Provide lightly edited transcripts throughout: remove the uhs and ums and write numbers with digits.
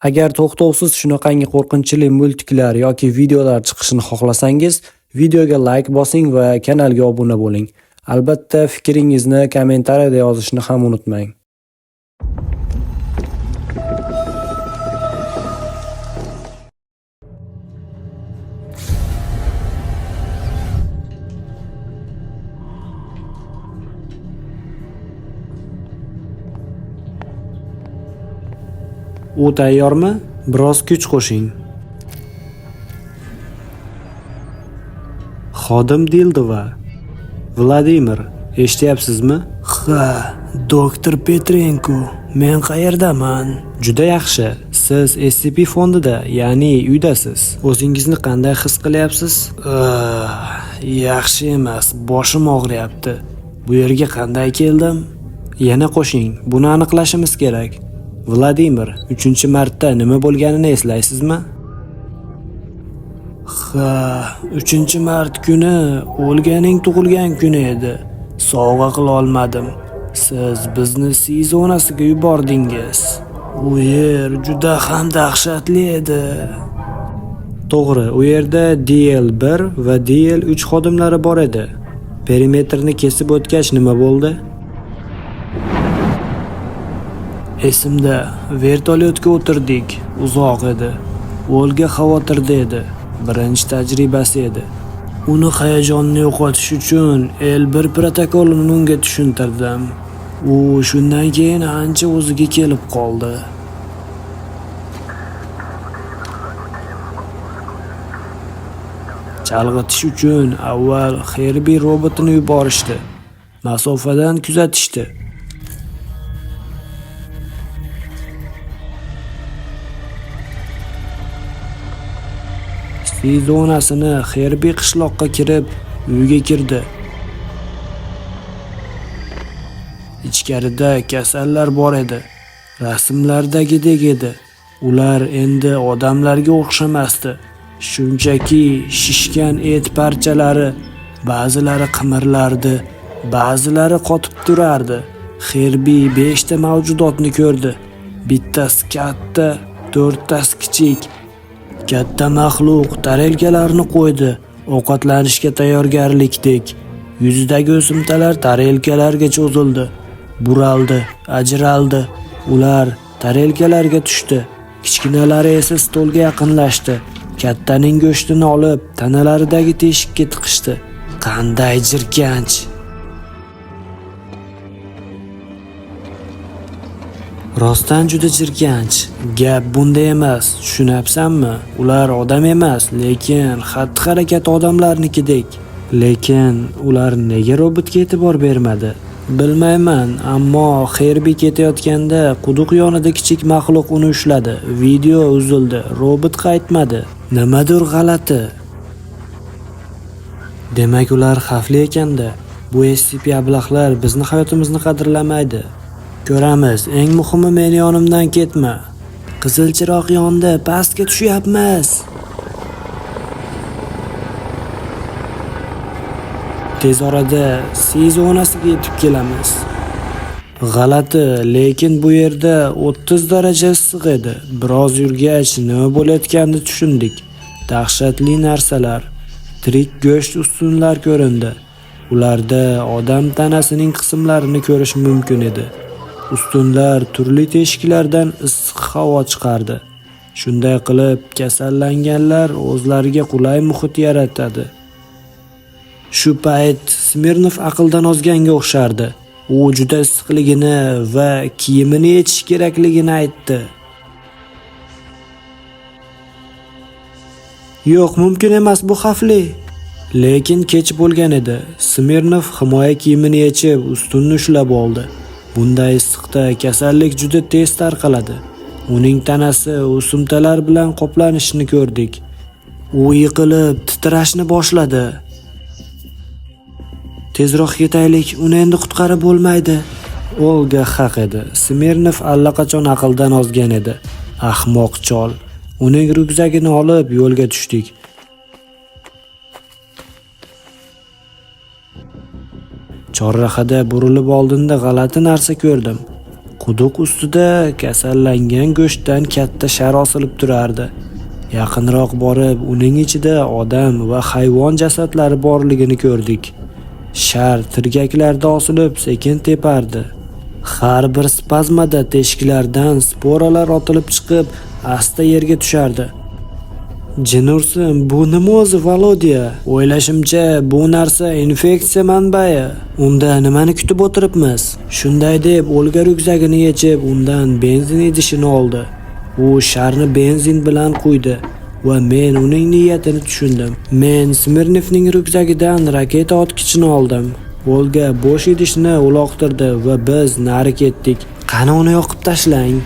Agar to'xtovsiz shunaqangi qo'rqinchli multiklar yoki videolar chiqishini xohlasangiz, videoga like bosing va kanalga obuna bo'ling. Albatta, fikringizni kommentariyada yozishni ham unutmang. U tayyormi? Biroz kuch qo'shing. Xodim Dildova. Vladimir, eshityapsizmi? Ha, doktor Petrenko, men qayerdaman? Juda yaxshi. Siz SCP fondida, ya'ni uydasiz. O'zingizni qanday his qilyapsiz? Ah, yaxshi emas, boshim og'riyapti. Bu yerga qanday keldim? Yana qo'shing. Buni aniqlashimiz kerak. Vladimir, 3-marta nima bo'lganini eslaysizmi? Ha, 3-mart kuni Olganing tug'ilgan kuni edi. Sovg'a qila olmadim. Siz bizni C zonasiga yubordingiz. U yer juda ham dahshatli edi. To'g'ri, u yerda DL1 va DL3 xodimlari bor edi. Perimetrni kesib o'tgach nima bo'ldi? Esimda, vertolyotga o'tirdik. Uzoq edi. Olga xavotirda edi. Birinchi tajribasi edi. Uni hayajonni yo'qotish uchun L1 protokolini unga tushuntirdim. U shundan keyin ancha o'ziga kelib qoldi. Chalg'itish uchun avval Herbie robotini yuborishdi. Masofadan kuzatishdi. C zonasini Herbie qishloqqa kirib, uyga kirdi. Ichkarida kasallar bor edi. Rasmlardagidek edi. Ular endi odamlarga o'xshamasdi. Shunchaki shishgan et parchalari, ba'zilari qimirlardi, ba'zilari qotib turardi. Herbie 5 ta mavjudotni ko'rdi. Bittasi katta, 4 tasi kichik. Katta maxluq tarelkalarni qo'ydi, ovqatlanishga tayyorgarlikdek. Yuzidagi o'simtalar tarelkalarga cho'zildi, buraldi, ajraldi. Ular tarelkalarga tushdi. Kichkinalari esa stolga yaqinlashdi. Kattaning go'shtini olib, tanalaridagi teshikka tiqishdi. Qanday jirkanch! Rostdan juda jirkanch. Gap bunda emas, tushunapsanmi? Ular odam emas, lekin xatti-harakati odamlarnikidek. Lekin ular nega robotga e'tibor bermadi? Bilmayman, ammo Herbie ketayotganda quduq yonida kichik maxluq uni ushladi. Video uzildi, robot qaytmadi. Nimadir g'alati. Demak, ular xavfli ekanda. Bu SCP ablahlar bizni hayotimizni qadrlamaydi. Ko'ramiz, eng muhimi meni yonimdan ketma. Qizil chiroq yondi, pastga tushyapmiz. Tez orada C zonasiga yetib kelamiz. G'alati, lekin bu yerda 30 daraja issiq edi. Biroz yurgach nima bo'layotganini tushundik. Dahshatli narsalar, tirik go'sht ustunlar ko'rindi. Ularda odam tanasining qismlarini ko'rish mumkin edi. Ustunlar turli teshiklardan issiq havo chiqardi. Shunday qilib, kasallanganlar o'zlariga qulay muhit yaratadi. Shu payt Smirnov aqldan ozganga o'xshardi. U juda issiqligini va kiyimini yechish kerakligini aytdi. Yo'q, mumkin emas, bu xavfli. Lekin kech bo'lgan edi. Smirnov himoya kiyimini yechib, ustunni ushlab oldi. Bunday issiqda kasallik juda tez tarqaladi. Uning tanasi o'simtalar bilan qoplanishini ko'rdik. U yiqilib, titrashni boshladi. Tezroq ketaylik, uni endi qutqarib bo'lmaydi. Olga haq edi. Smirnov allaqachon aqldan ozgan edi. Ahmoq chol. Uning ryukzagini olib yo'lga tushdik. Chorrahada burilib oldinda g'alati narsa ko'rdim. Quduq ustida kasallangan go'shtdan katta shar osilib turardi. Yaqinroq borib, uning ichida odam va hayvon jasadlari borligini ko'rdik. Shar tirgaklarda osilib, sekin tepardi. Har bir spazmada teshiklardan sporalar otilib chiqib, asta yerga tushardi. Jin ursin, bu nima o'zi, Volodya? O'ylashimcha, bu narsa infeksiya manbai. Unda nimani kutib o'tiribmiz? Shunday deb Olga ryukzagini yechib, undan benzin idishini oldi. U sharni benzin bilan quydi va men uning niyatini tushundim. Men Smirnovning ryukzagidan raketa otgichini oldim. Olga bo'sh idishni uloqtirdi va biz nari ketdik. Qani, uni yoqib tashlang.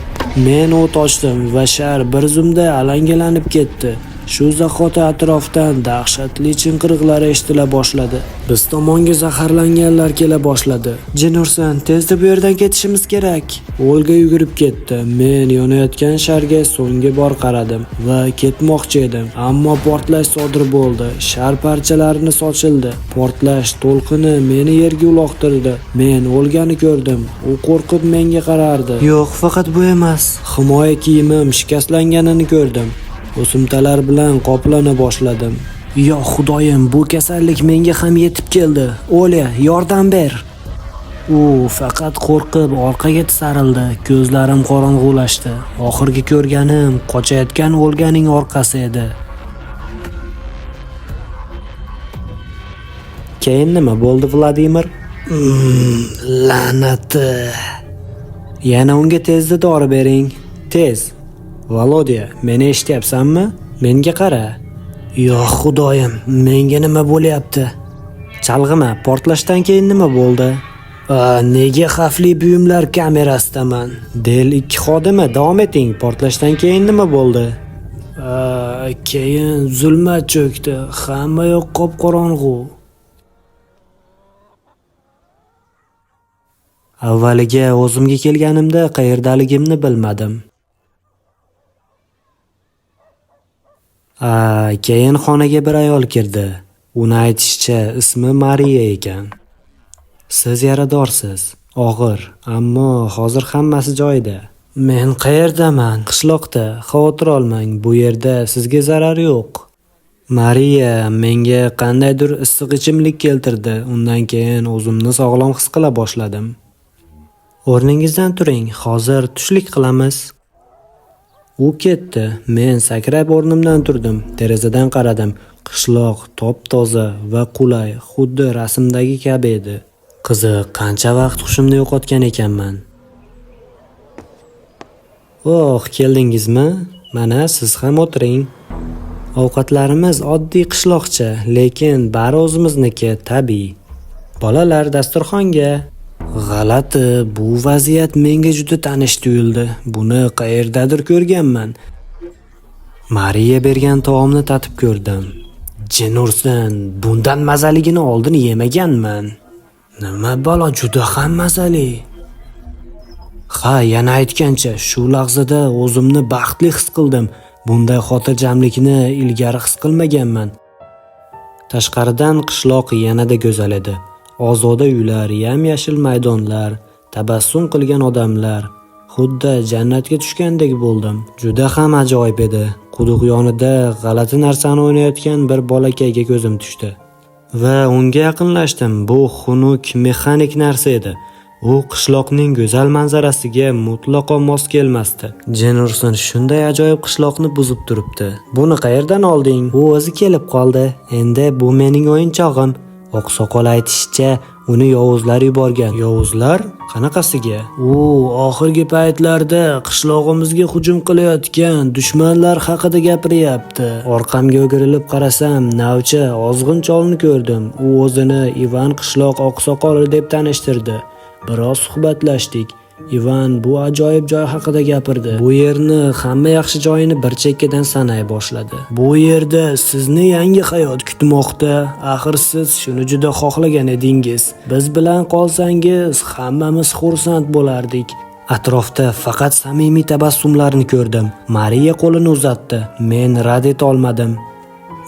Men o't ochdim va shar bir zumda alangalanib ketdi. Shu zahoti atrofdan dahshatli chinqiriqlar eshitila boshladi. Biz tomonga zaharlanganlar kela boshladi. Jin ursin, tezda bu yerdan ketishimiz kerak. Olga yugurib ketdi. Men yonayotgan sharga so'nggi bor qaradim va ketmoqchi edim, ammo portlash sodir bo'ldi. Shar parchalarini sochildi. Portlash to'lqini meni yerga uloqtirdi. Men Olgani ko'rdim. U qo'rqib menga qarardi. Yo'q, faqat bu emas. Himoya kiyimim shikastlanganini ko'rdim. O'simtalar bilan qoplana boshladim. Yo Xudoyim, bu kasallik menga ham yetib keldi. Olya, yordam ber. U faqat qo'rqib orqaga tisarildi. Ko'zlarim qorong'ulashdi. Oxirgi ko'rganim qochayotgan Olganing orqasi edi. Keyin nima bo'ldi, Vladimir? La'nati. Yana unga tezda dori bering. Tez. Volodya, meni eshityapsanmi? Menga qara. Yo Xudoyim, menga nima bo'lyapti? Chalg'ima, portlashdan keyin nima bo'ldi? Nega xavfli buyumlar kamerasidaman? Del 2 xodimi, davom eting. Portlashdan keyin nima bo'ldi? Keyin zulmat cho'kdi. Hamma yoq qop-qorong'u. Avvaliga o'zimga kelganimda qayerdaligimni bilmadim. Keyin xonaga bir ayol kirdi. Uni aytishicha, ismi Mariya ekan. Siz yaradorsiz. Og'ir, ammo hozir hammasi joyida. Men qayerdaman? Qishloqda. Xavotir olmang, bu yerda sizga zarar yo'q. Mariya menga qandaydir issiq ichimlik keltirdi. Undan keyin o'zimni sog'lom his qila boshladim. O'rningizdan turing, hozir tushlik qilamiz. U ketdi. Men sakrab o'rnimdan turdim. Derazadan qaradim. Qishloq top-toza va qulay, xuddi rasmdagi kabi edi. Qiziq, qancha vaqt hushimni yo'qotgan ekanman. Oh, keldingizmi? Mana siz ham o'tiring. Ovqatlarimiz oddiy qishloqcha, lekin bari o'zimizniki, tabiiy. Bolalar dasturxonga. G'alati, bu vaziyat menga juda tanish tuyuldi. Buni qayerdadir ko'rganman. Mariya bergan taomni tatib ko'rdim. Jin ursin, bundan mazaligini oldin yemaganman. Nima balo, juda ham mazali. Ha, yana aytgancha, shu lahzada o'zimni baxtli his qildim. Bunday xotirjamlikni ilgari his qilmaganman. Tashqaridan qishloq yanada go'zal edi. Ozoda uylar, yam-yashil maydonlar, tabassum qilgan odamlar. Xuddi jannatga tushgandek bo'ldim. Juda ham ajoyib edi. Quduq yonida g'alati narsani o'ynayotgan bir bolakayga ko'zim tushdi. Va unga yaqinlashdim. Bu xunuk mexanik narsa edi. U qishloqning go'zal manzarasiga mutlaqo mos kelmasdi. Jin ursin, shunday ajoyib qishloqni buzib turibdi. Buni qayerdan olding? U o'zi kelib qoldi. Endi bu mening o'yinchog'im. Oqsoqol aytishicha, uni yovuzlar yuborgan. Yovuzlar? Qanaqasiga? U oxirgi paytlarda qishlog'imizga hujum qilayotgan dushmanlar haqida gapiryapti. Orqamga o'girilib qarasam, navcha ozg'in cholni ko'rdim. U o'zini Ivan qishloq oqsoqoli deb tanishtirdi. Biroz suhbatlashdik. Ivan bu ajoyib joy haqida gapirdi. Bu yerni hamma yaxshi joyini bir chekkadan sanay boshladi. Bu yerda sizni yangi hayot kutmoqda. Axir siz shuni juda xohlagan edingiz. Biz bilan qolsangiz, hammamiz xursand bo'lardik. Atrofda faqat samimiy tabassumlarni ko'rdim. Mariya qo'lini uzatdi. Men rad eta olmadim.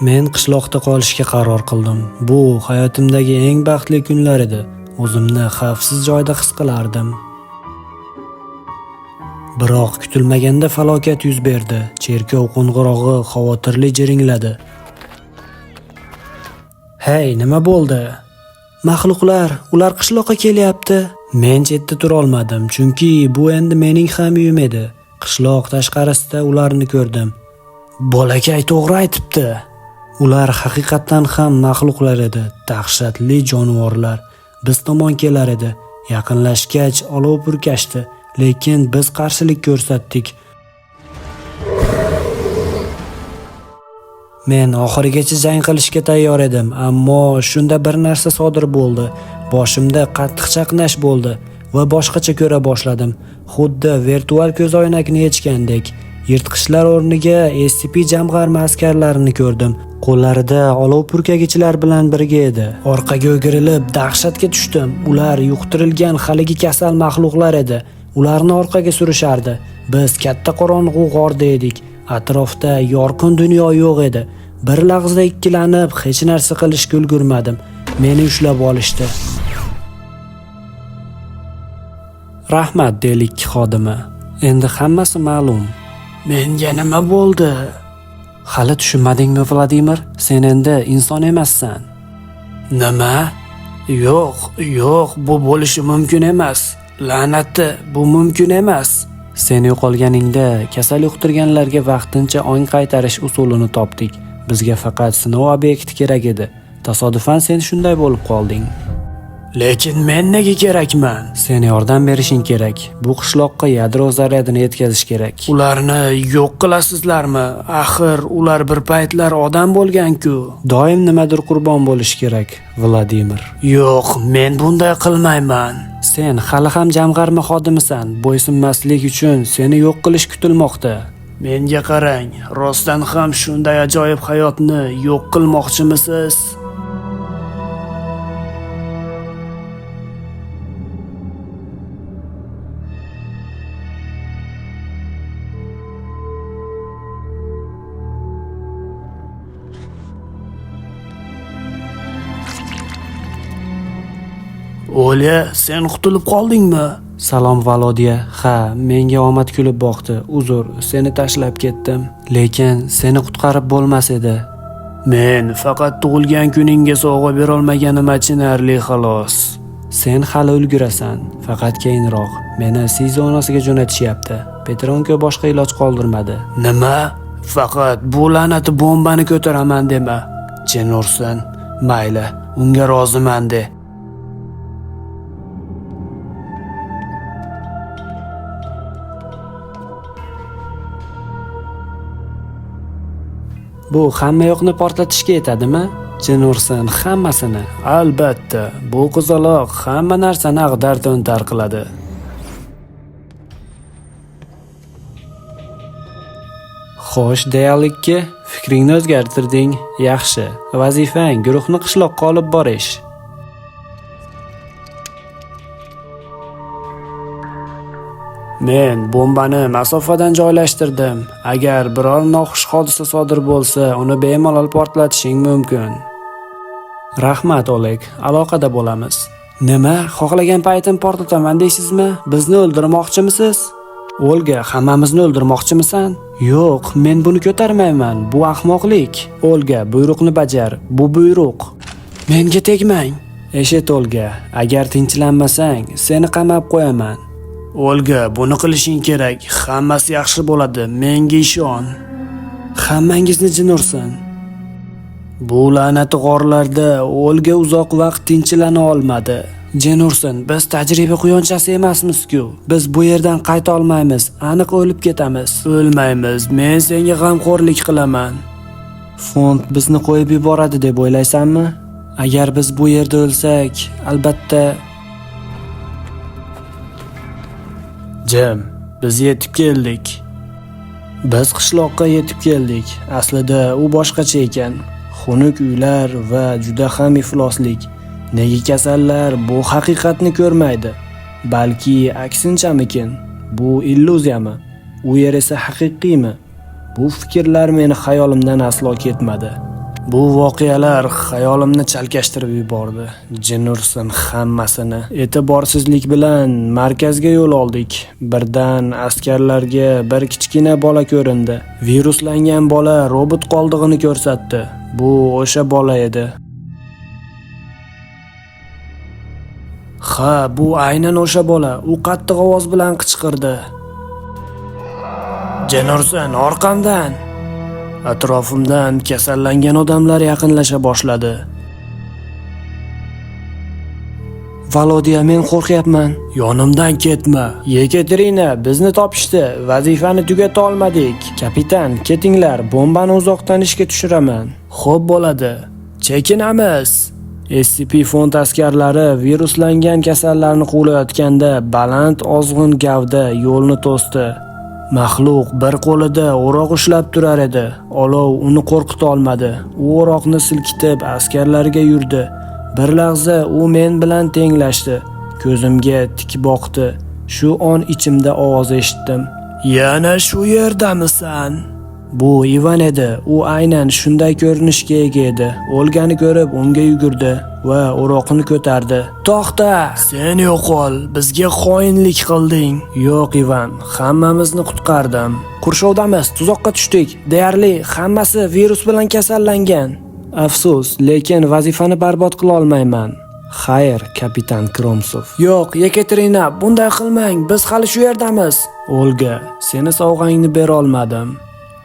Men qishloqda qolishga qaror qildim. Bu hayotimdagi eng baxtli kunlar edi. O'zimni xavfsiz joyda his qilardim. Biroq kutilmaganda falokat yuz berdi. Cherkov qo'ng'irog'i xavotirli jiringladi. Hey, nima bo'ldi? Maxluqlar, ular qishloqqa kelyapti. Men chetda tura olmadim, chunki bu endi mening ham uyim edi. Qishloq tashqarisida ularni ko'rdim. Bolakay to'g'ri aytibdi. Ular haqiqatdan ham maxluqlar edi, dahshatli jonivorlar. Biz tomon kelar edi. Yaqinlashgach olov purkashdi, lekin biz qarshilik ko'rsatdik. Men oxirigacha jang qilishga tayyor edim, ammo shunda bir narsa sodir bo'ldi. Boshimda qattiq chaqnash bo'ldi va boshqacha ko'ra boshladim. Xuddi virtual ko'zoynakni yechgandek. Yirtqichlar o'rniga SCP jamg'arma askarlarini ko'rdim. Qo'llarida olov purkagichlar bilan birga edi. Orqaga o'girilib dahshatga tushdim. Ular yuqtirilgan haligi kasal maxluqlar edi. Ularni orqaga surishardi. Biz katta qorong'u g'orda edik. Atrofda yorqin dunyo yo'q edi. Bir lahza ikkilanib, hech narsa qilishga ulgurmadim. Meni ushlab olishdi. Rahmat, deylik xodimi. Endi hammasi ma'lum. Menga nima bo'ldi? Hali tushunmadingmi, Vladimir? Sen endi inson emassan. Nima? Yo'q, yo'q, bu bo'lishi mumkin emas. La'nati, bu mumkin emas. Sen yo'qolganingda kasal yuqtirganlarga vaqtincha ong qaytarish usulini topdik. Bizga faqat sinov obyekti kerak edi. Tasodifan sen shunday bo'lib qolding. Lekin men nega kerakman? Sen yordam berishing kerak. Bu qishloqqa yadro zaryadini yetkazish kerak. Ularni yo'q qilasizlarmi? Axir ular bir paytlar odam bo'lgan-ku. Doim nimadir qurbon bo'lish kerak, Vladimir. Yo'q, men bunday qilmayman. Sen hali ham jamg'arma xodimisan. Bo'ysunmaslik uchun seni yo'q qilish kutilmoqda. Menga qarang, rostdan ham shunday ajoyib hayotni yo'q qilmoqchimisiz? Olya, sen qutulib qoldingmi? Salom, Volodya. Ha, menga omad kulib boqdi. Uzr, seni tashlab ketdim. Lekin seni qutqarib bo'lmas edi. Men faqat tug'ilgan kuningga sovg'a bera olmaganim achinarli xolos. Sen hali ulgurasan, faqat keyinroq. Meni Si zonasiga jo'natishyapti. Petronko boshqa iloj qoldirmadi. Nima? Faqat bu la'nati bombani ko'taraman dema. Jin ursin. Mayli, unga roziman de. Bu hamma yoqni portlatishga yetadimi? Jin ursin hammasini. Albatta, bu qizaloq hamma narsani ag'dar-to'ntar qiladi. Xo'sh, deylikki, fikringni o'zgartirding. Yaxshi. Vazifang guruhni qishloqqa olib borish. Men bombani masofadan joylashtirdim. Agar biror noxush hodisa sodir bo'lsa, uni bemalol portlatishing mumkin. Rahmat, Oleg. Aloqada bo'lamiz. Nima? Xohlagan paytim portlataman deysizmi? Bizni o'ldirmoqchimisiz? Olga, hammamizni o'ldirmoqchimisan? Yo'q, men buni ko'tarmayman. Bu ahmoqlik. Olga, buyruqni bajar. Bu buyruq. Menga tegmang. Eshit, Olga, agar tinchlanmasang, seni qamab qo'yaman. Olga, buni qilishing kerak. Hammasi yaxshi bo'ladi. Menga ishon. Hammangizni jin ursin. Bu la'nati g'orlarda Olga uzoq vaqt tinchlana olmadi. Jin ursin, biz tajriba quyonchasi emasmiz-ku. Biz bu yerdan qayta olmaymiz, aniq o'lib ketamiz. O'lmaymiz, men senga g'amxo'rlik qilaman. Fond bizni qo'yib yuboradi deb o'ylaysanmi? Agar biz bu yerda o'lsak, albatta. Jim, biz yetib keldik. Biz qishloqqa yetib keldik. Aslida u boshqacha ekan. Xunuk uylar va juda ham ifloslik. Nega kasallar bu haqiqatni ko'rmaydi? Balki aksinchamikin? Bu illyuziyami? U yer esa haqiqiymi? Bu fikrlar meni xayolimdan aslo ketmadi. Bu voqealar xayolimni chalkashtirib yubordi. Jin ursin hammasini. E'tiborsizlik bilan markazga yo'l oldik. Birdan askarlarga bir kichkina bola ko'rindi. Viruslangan bola robot qoldig'ini ko'rsatdi. Bu o'sha bola edi. Ha, bu aynan o'sha bola. U qattiq ovoz bilan qichqirdi. Jin ursin, orqamdan! Atrofimdan kasallangan odamlar yaqinlasha boshladi. Volodya, men qo'rqyapman. Yonimdan ketma. Yekaterina, bizni topishdi. Vazifani tugata olmadik. Kapitan, ketinglar, bombani uzoqdan ishga tushiraman. Xo'p bo'ladi. Chekinamiz. SCP fond askarlari viruslangan kasallarni quvlayotganda baland ozg'in gavda yo'lni to'sdi. Maxluq bir qo'lida o'roq ushlab turar edi. Olov uni qo'rqita olmadi. U o'roqni silkitib askarlarga yurdi. Bir lahza u men bilan tenglashdi. Ko'zimga tik boqdi. Shu on ichimda ovoz eshitdim. Yana shu yerdamisan? Bu Ivan edi. U aynan shunday ko'rinishga ega edi. Olgani ko'rib unga yugurdi va o'roqni ko'tardi. To'xta! Sen yo'qol, bizga xoinlik qilding. Yo'q Ivan, hammamizni qutqardim. Qurshovdamiz, tuzoqqa tushdik. Deyarli hammasi virus bilan kasallangan. Afsus, lekin vazifani barbod qila olmayman. Xayr, kapitan Kromsov. Yo'q, Yekaterina, bunday qilmang. Biz hali shu yerdamiz. Olga, seni sovg'angni bera olmadim.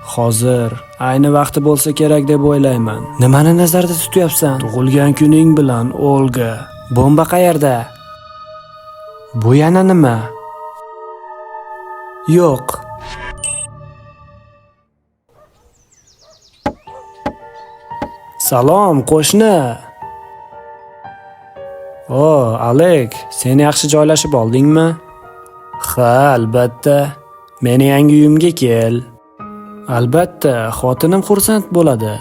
Hozir ayni vaqti bo'lsa kerak deb o'ylayman. Nimani nazarda tutyapsan? Tug'ilgan kuning bilan, Olga. Bomba qayerda? Bu yana nima? Yo'q. Salom, qo'shni. O, Alek, sen yaxshi joylashib oldingmi? Ha, albatta. Meni yangi uyimga kel. Albatta, xotinim xursand bo'ladi.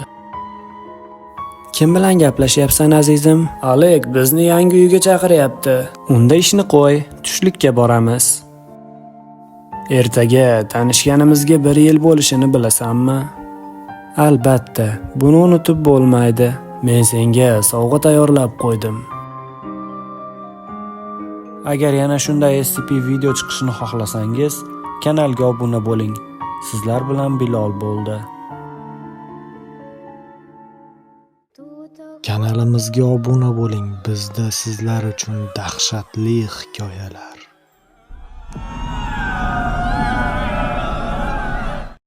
Kim bilan gaplashyapsan, azizim? Alek bizni yangi uyga chaqiryapti. Unda ishni qo'y, tushlikka boramiz. Ertaga tanishganimizga 1 yil bo'lishini bilasanmi? Albatta, buni unutib bo'lmaydi. Men senga sovg'a tayyorlab qo'ydim. Agar yana shunday SCP video chiqishini xohlasangiz, kanalga obuna bo'ling. Sizlar bilan Bilol bo'ldi. Kanalimizga obuna bo'ling. Bizda sizlar uchun dahshatli hikoyalar.